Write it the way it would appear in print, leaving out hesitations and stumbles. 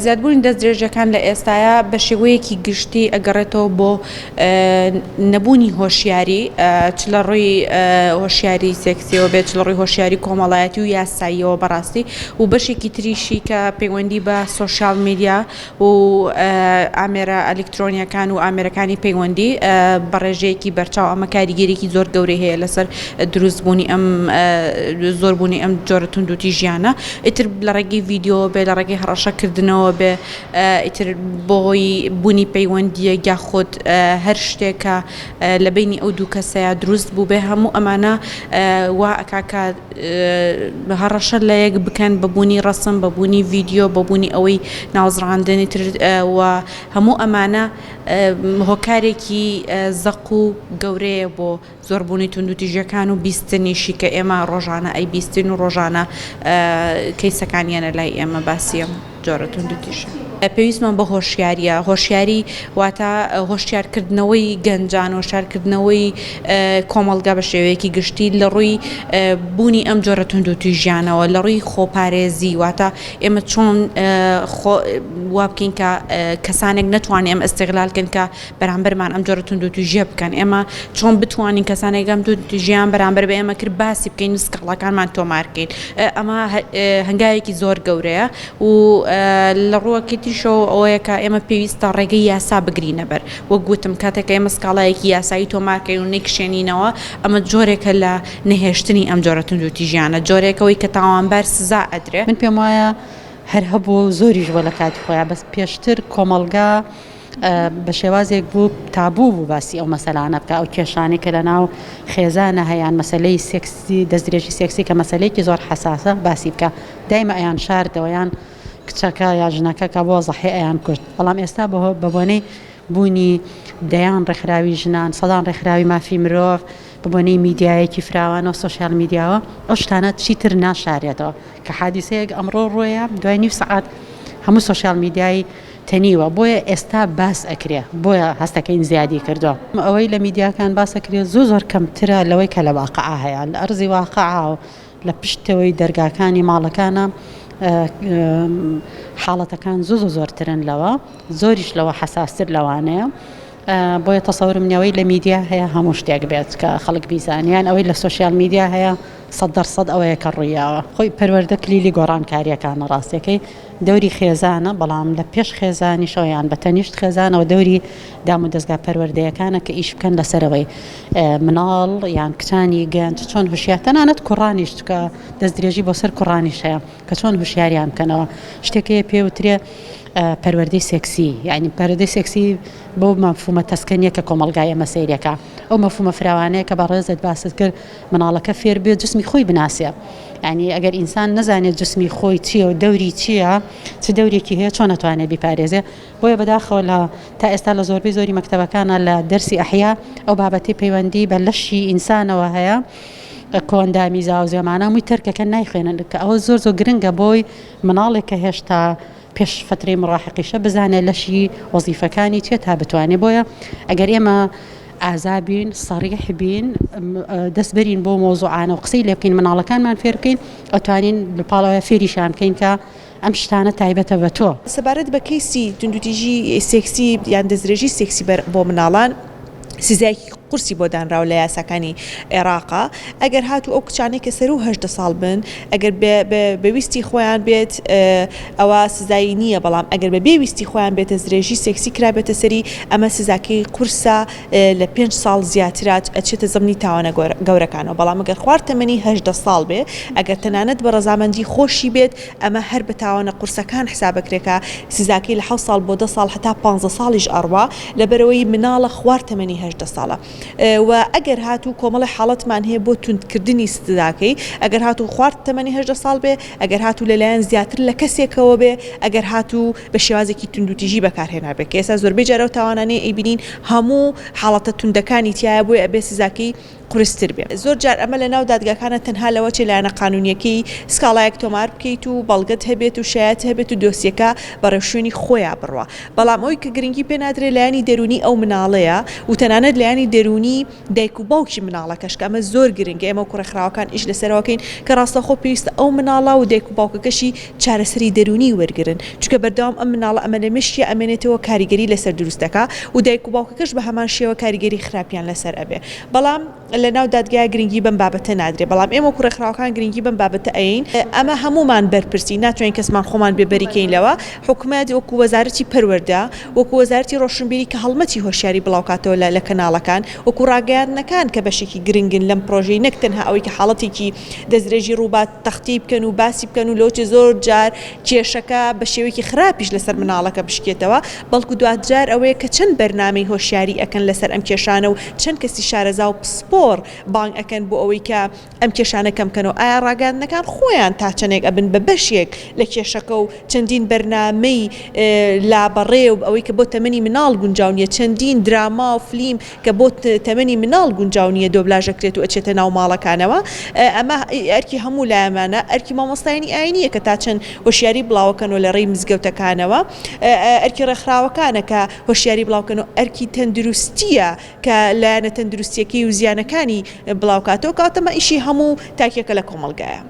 زیادبوونی دەستدرێژیەکان لە ئێستایا بە شێوەیەکی گشتی ئەگەڕێتەوە بۆ نەبوونی هۆشیاری چ لە ڕووی هۆشیاری سێکسیەوە بێت چ لە ڕووی هۆشیاری کۆمەڵایەتی و یاساییەوە بەڕاستی و بەشێکی تریشی کە پەیوەندی بە سۆشیال میدیا و ئامێرە ئەلیکترۆنیەکان و ئامێرەکانی پەیوەندی بە ڕێژەیەکی بەرچاو ئەمە کاریگەریی زۆر گەورەی هەیە لەسەر دروستبوونی ئەم زۆربوونی ئەم جۆرە توندوتیژیانە ئیتر لە ڕێگەی ڤیدیۆوە بێ لە ڕێگەی هەڕەشەکردنەوە بێ ئیتر بۆی بوونی پەیوەندییەک یاخود هەر شتێک کە لە بەینی ئەو دوو کەسەیا دروست بووبێ هەموو ئەمانە وا ئەکا کە هەڕەشە لە یەک بکەن بە بوونی ڕەسم بە بوونی ڤیدیۆ بە بوونی ئەوەی ناوزڕاندنی تر و هەموو ئەمانە هۆکارێکی زەق و گەورەیە بۆ زۆربوونی توندوتیژیەکان و بیستنیشی کە ئێمە ڕۆژانە ئەیبیستین و ڕۆژانە کەیسەکان یەنە لای ئێمە باسی ئەم جۆرە توندوتیژە. پێویستمان بە هۆشیاریە، هۆشیاری واتە هۆشیارکردنەوەی گەنجان، هۆشیارکردنەوەی کۆمەڵگا بە شێوەیەکی گشتی لە ڕووی بوونی ئەم جۆرە توندوتیژیانەوە، لە ڕووی خۆپارێزی واتە ئێمە چۆن خۆ وا بکەین کە کەسانێک نەتوانێ ئێمە ئیستغلال کەن کە بەرامبەرمان ئەم جۆرە توندوتیژیە بکەن، ئێمە چۆن بتوانین کەسانێک ئەم توندوتیژیان بەرامبەر بە ئێمە کرد باسی بکەین و سکاڵاکانمان تۆمار بکەین، ئەمە هەنگاوێکی زۆر گەورەیە و لە ڕووەکی تریشەوە ئەوەیە کە ئێمە پێویستە ڕێگەی یاسا بگرینە بەر، وەک گوتم کاتێک کە ئێمە سکاڵایەکی یاسایی تۆمار کەین و نەیکشێنینەوە ئەمە جۆرێکە لە نەهێشتنی ئەم جۆرە توندوتیژیانە، جۆرێکەوەی کە تاوانبار سزا ئەدرێ. من پێم وایە هەر هەبووە و زۆریش بووە لە کاتی خۆیا، بەس پێشتر کۆمەڵگا بە شێوازێک بوو تابوو بوو باسی ئەو مەسەلانە بکا، ئەو کێشانەی کە لەناو خێزانە هەیان، مەسەلەی سێکسی، دەستدرێژی سێکسی کە مەسەلەیەکی زۆر حەساسە باسی بکا، دایمە ئەیان شاردەوە یان کچەکە یا ژنەکە کە بووە زەحیە ئەیان کوشت، بەڵام ئێستا بە بۆنەی بوونی دەیان ڕێکخراوی ژنان، سەدان ڕێکخراوی مافی مرۆڤ، بە بۆنەی میدیایەکی فراوانەوە سۆشیال میدیاوە ئەو شتانە چیتر ناشارێتەوە، کە حادیسەیەک ئەمڕۆ ڕوویە دوای نیو سەعات هەموو سۆشیال میدیای تەنیوە بۆیە ئێستا باس ئەکرێ بۆیە هەستەکەین زیادی کردوە. ئەوەی لە میدیاکان باس ئەکرێ زۆر زۆر کەمترە لەوەی کە لە واقعا هەیە لە ئەرزی واقعا و لە پشتەوەی دەرگاکانی ماڵەکانە حاڵەتەکان زۆر زۆر زۆرترن لەوە زۆریش لەوە حەساستر لەوانەیە بۆیە تەسەورم نیە ئەوەی لە میدیا هەیە هەموو شتێک بێت کە خەڵک بیزانێ یان ئەوەی لە سۆشیال میدیا هەیە 100% ئەوەیە کە ڕوویاوە خۆی پەروەردە کلیلی گۆڕانکارییەکانە ڕاستیەکەی دەوری خێزانە، بەڵام لە پێش خێزانیشەوە یان بە تەنیشت خێزانەوە دەوری دامودەزگا پەروەردەیەکانە کە ئیش بکەن لەسەرەوەی مناڵ یان کچانی گەنج چۆن هوشیار تەنانەت کوڕانیش چکە دەستدرێژی بۆ سەر کوڕانیش هەیە کە چۆن هوشیاریان بکەنەوە شتێک هەیە پێ وترێ پەروەردەی سێکسی یعنی پەروەردەی سێکسی بەو مەفهومە تەسکە نییە کە کۆمەڵگای ئێمە سەیرەکە ئەو مەفهومە فراوانەیە کە بەڕێزت باست کرد مناڵەکە فێر بێت جسمی خۆی بناسێ یانی ئەگەر ئینسان نەزانێت جسمی خۆی چییە و دەوری چییە چ دەورێکی هەیە چۆن ئەتوانێت بیپارێزێ بۆیە بەداخەوە لە تا ئێستا لە زۆربەی زۆری مەکتەبەکانە لە دەرسی ئەحیا ئەو بابەتی پەیوەندی بە لەشی ئینسانەوە هەیە کۆئەندامی زاوزێمانە هەمووی تەرکەکە نایخوێنن کە ئەوە زۆر زۆر گرنگە بۆی مناڵێک کە هێشتا پێش فەترەی مڕاهقیشە بزانێت لەشی وەزیفەکانی چیە تا بتوانێت بۆیە ئەگەر ئێمە ئازا بین سەریح بین دەست بەرین بۆ مەوزوعانە و قسەی لێ بکەین مناڵەکانمان فێر بکەین ئەتوانین لە پاڵەوە فێریشان بکەین کە ئەم شتانە تایبەتە بە تۆ. سەبارەت بە کەیسی توندوتیژی سێکسی یان دەستدرێژی سێکسی بۆ مناڵان، سزایەکی قورسی بۆ دانراوە لە یاساکانی عێراقا، ئەگەر هاتوو ئەو کچانەی کە سەروو 18 ساڵ بن ئەگەر بە ویستی خۆیان بێت ئەوا سزایی نییە، بەڵام ئەگەر بە بێ ویستی خۆیان بێت دەستدرێژی سێکسی کرابێتە سەری ئەمە سزاکەی قورسە لە پێنج ساڵ زیاترە ئەچێتە زمنی تاوانە گەورەکانەوە، بەڵام ئەگەر خوار تەمەنی 18 ساڵ بێ ئەگەر تەنانەت بە ڕەزامەندی خۆشی بێت ئەمە هەر بە تاوانە قورسەکان حسابەکرێ کە سزاکەی لە حەوت ساڵ بۆ دە ساڵ هەتا پانزە ساڵیش ئەڕوا لەبەرئەوەی مناڵە خوار تەمەنی 18 ساڵە و ئەگەر هاتوو کۆمەڵی حاڵەتمان هەیە بۆ توندکردنی سزاکەی ئەگەر هاتوو خوار تەمەنی 18 ساڵ بێ ئەگەر هاتوو لەلایەن زیاتر لە کەسێکەوە بێ ئەگەر هاتوو بە شێوازێکی توندوتیژی بەکارهێنابێ کە ئێستا زۆربەی جار ئەو تاوانانەی ئەیبینین هەموو حاڵەتە توندەکانی تیایە بۆیە ئەبێ سزاکەی. قورستر بێ. زۆر جار ئەمە لە ناو دادگاکانە تەنها لەوە چێ لایەنە قانونیەکەی سکاڵایەک تۆمار بکەیت و بەڵگەت هەبێت و شایەت هەبێت و دۆسیەکە بە ڕێوشوێنی خۆیا بڕوا. بەڵام ئەوەی کە گرنگی پێ نادرێ لایەنی دەروونی ئەو مناڵەیە و تەنانەت لایەنی دەروونی دایک و باوکی مناڵەکەش کە ئەمە زۆر گرنگە ئێمە وەکو ڕێکخراوەکان ئیش لەسەرەوە کەین کە ڕاستەوخۆ پێویستە ئەو مناڵە و دایک و باوکەکەشی چارەسەری دەروونی وەرگرن چونکە بەردەوام ئەم مناڵە ئەمە لە مێشکیا ئەمێنێتەوە کاریگەری لەسەر دروست دەکا و دایک و باوکەکەش بە هەمان شێوە کاریگەری خراپیان لەسەر ئەبێ بەڵام لە ناو دادگایا گرنگی بەم بابەتە نادرێ بەڵام ئێمە وەکو ڕێکخراوەکان گرنگی بەم بابەتە ئەیەین ئەمە هەموومان بەرپرسین ناتوانین کەسمان خۆمان بێ بەری کەین لەوە حکومەت وەکو وەزارەتی پەروەردە وەکو وەزارەتی ڕۆشنبیری کە هەڵمەتی هۆشیاری بڵاوکاتەوە لە لە کەناڵەکان وەکو ڕاگەیاندنەکان کە بەشێکی گرنگن لەم پڕۆژەی نەک تەنها ئەوەی کە حاڵەتێکی دەستدرێژی ڕووبات تەختیەی بکەن و باسی بکەن و لەوچێ زۆر جار کێشەکە بە شێوەیەکی خراپیش لەسەر مناڵەکە بشکێتەوە بەڵکو دواجار ئەوەیە کە چەند بەرنامەی هۆشیاری ئەکەن لەسەر ئەم کێشانە و چەند کەسی شارەزا و پسپۆڕ بانگ ئەکەن بۆ ئەوەی کە ئەم کێشانە کەم کەنەوە ئایا ڕاگەیاندنەکان خۆیان تا چەندێک ئەبن بە بەشێک لە کێشەکە و چەندین بەرنامەی لابەڕێ و ئەوەی کە بۆ تەمەنی مناڵ گونجاو نییە چەندین دراما و فلیم کە بۆ تەمەنی مناڵ گونجاو نییە دۆبلاژ ئەکرێت و ئەچێتە ناو ماڵەکانەوە ئەمە ئەرکی هەموو لایەمانە ئەرکی مامۆستایانی ئاینیە کە تا چەند هۆشیاری بڵاوەکەنەوە لە ڕێی مزگەوتەکانەوە ئەرکی ڕێکخراوەکانە کە هۆشیاری بڵاوکەنەوە ئەرکی تەندروستیە کە لایەنە تەندروستیەکەی و زیانەکانی بڵاوکاتەوە کەواتە ئەمە ئیشی هەموو تاکێکە لە کۆمەڵگایە.